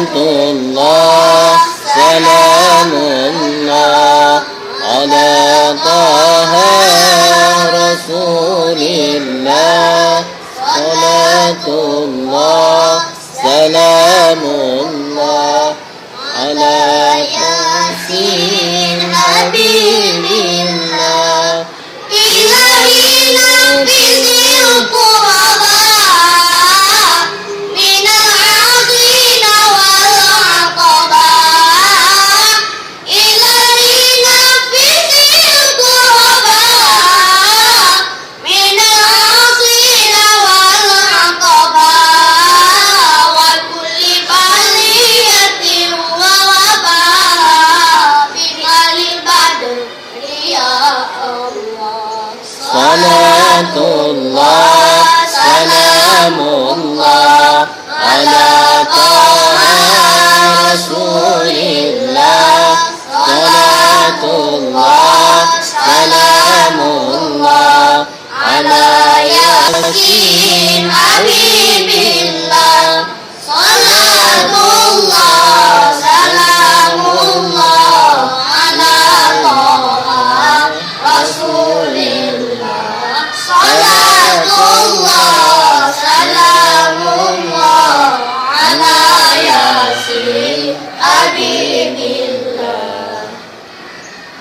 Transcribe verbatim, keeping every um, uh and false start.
Salawatullah, salamullah ala Taha Rasulillah. Salawatullah, salamullah ala Yasin Habibillah. إلهي نفذ الكربا من العاصين والعقبا. إلهي نفذ الكربا من العاصين والعقبا. وكل بلية ووبا بمال بدر. Ya Allah. Salatullah, salamullah ala Taha Rasulillah. Salatullah, salamullah ala Yasin Habibillah. Salatullah, salamullah ala Taha Rasulillah. Salatullah, salamullah ala Yasin Habibillah.